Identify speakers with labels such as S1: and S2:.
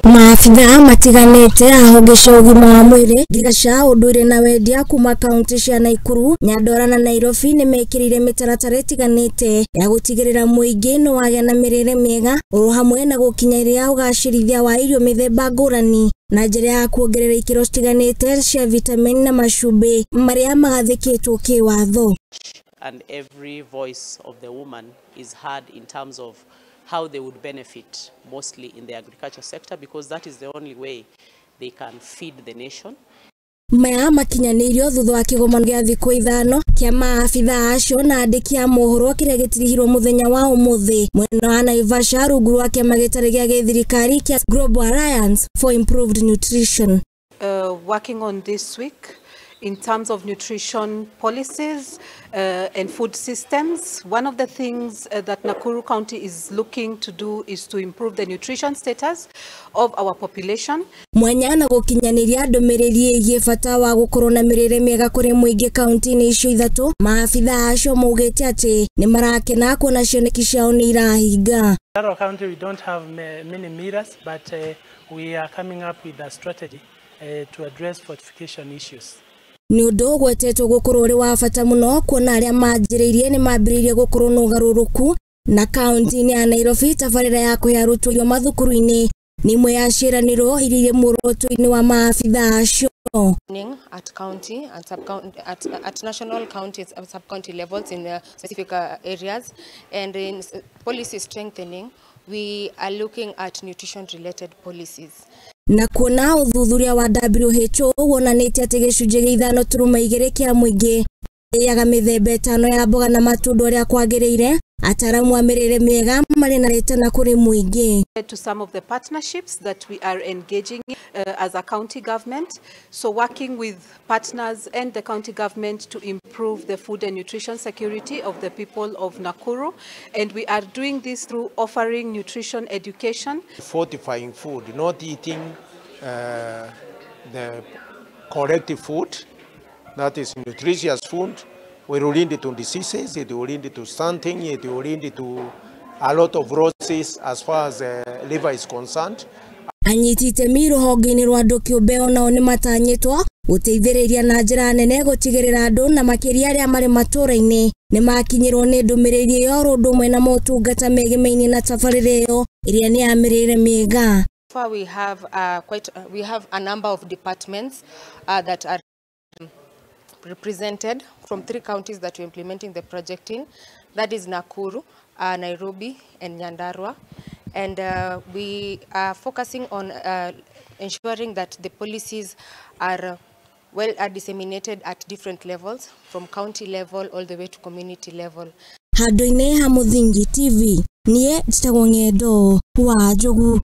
S1: Maabithaa matiganĩte a honge cia ũgima wa mwĩrĩ, ngirigaca, ũndũire na wendia kuma kaunti cia Naikuru, Nyandarua na Nairobi nĩmekĩrĩire mĩtaratara ĩtiganĩte ya gũtigĩrĩra mũingĩ nĩ wagĩa na mĩrĩre mĩega oro hamwe na gũkinyanĩria ũgacĩrithia wa irio mĩthemba ngũrani na njĩra ya kuongerera ikĩro citiganĩte cia vitamini na macumbĩ marĩa magathĩkĩtwo kĩwatho.
S2: And every voice of the woman is heard in terms of how they would benefit mostly in the agriculture sector, because that is the only way they can feed the nation.
S1: Maya makinyanĩirio thutha wa kĩgomano gĩa thikũ 5 kĩa maabithaa acio na andĩki a mohoro kĩrĩa gĩtirihirwo mũthenya wa ũmũthĩ mwena wa Naivasha rungu rwa kĩama gĩtarĩ gĩa gĩthirikari kĩa Global Alliance for Improved Nutrition.
S3: Working on this week in terms of nutrition policies and food systems, one of the things that Nakuru County is looking to do is to improve the nutrition status of our population.
S1: Mwanya na gũkinyanĩria ndũmĩrĩri ĩgiĩ bata wa gũkorwo na mĩrĩre mĩega kũrĩ mũingĩ kaunti-inĩ icio ithatũ, maabithaa acio maugĩte atĩ nĩ marakena kuona cioneki ciao nĩ irahinga.
S4: Nyandarua County, we don't have many mirrors, but we are coming up with a strategy to address fortification issues.
S1: Nĩ ũndũ ũgwetetwo gũkorwo ũrĩ wa bata mũno kuona arĩa manjĩrĩirie nĩ mambĩrĩirie gũkorwo na ũgarũrũku na kaunti-inĩ ya Nairobi tabarĩra ya kũhe arutwo irio mathukuru-inĩ nĩ imwe ya ciĩranĩro iria irĩ muoroto-inĩ wa maabithaa acio.
S5: At county and sub-county, at national, county and sub-county levels in specific areas, and in policy strengthening, we are looking at nutrition-related policies.
S1: Na kuona ũthuthuria wa WHO wonanĩtie atĩ gĩcunjĩ gĩa 5.2 kĩa mũingĩ ĩrĩaga mĩthemba 5 ya mboga na matunda ũrĩa kwagĩrĩire, ataramu a mĩrĩre mĩega marĩ na rĩtana kũrĩ mũingĩ.
S3: To some of the partnerships that we are engaging as a county government, so working with partners and the county government to improve the food and nutrition security of the people of Nakuru, and we are doing this through offering nutrition education.
S6: Fortifying food, not eating the correct food, that is nutritious food, will lead to diseases, it will lead to stunting, it will lead to a lot of losses as far as the liver is concerned.
S1: Anyiti itemi rũhonge-inĩ rwa andũ kĩũmbe onao nĩ matanyĩtwo gũteithĩrĩria na njĩra nene gũtigĩrĩra andũ na makĩria arĩa marĩ matũũra-inĩ nĩ makinyĩrwo nĩ ndũmĩrĩri ĩyo oro ũndũ ũmwe na motungata megemainie na tabarĩra ĩyo ĩrĩa nĩ ya mĩrĩre mĩega.
S5: We have we have a number of departments that are represented from 3 counties that we're implementing the project in, that is Nakuru, Nairobi and Nyandarua, and we are focusing on ensuring that the policies are well disseminated at different levels, from county level all the way to community level.
S1: Handũ-inĩ ha Mũthingi TV, niĩ njĩtagwo Ng'endo wa Njogu.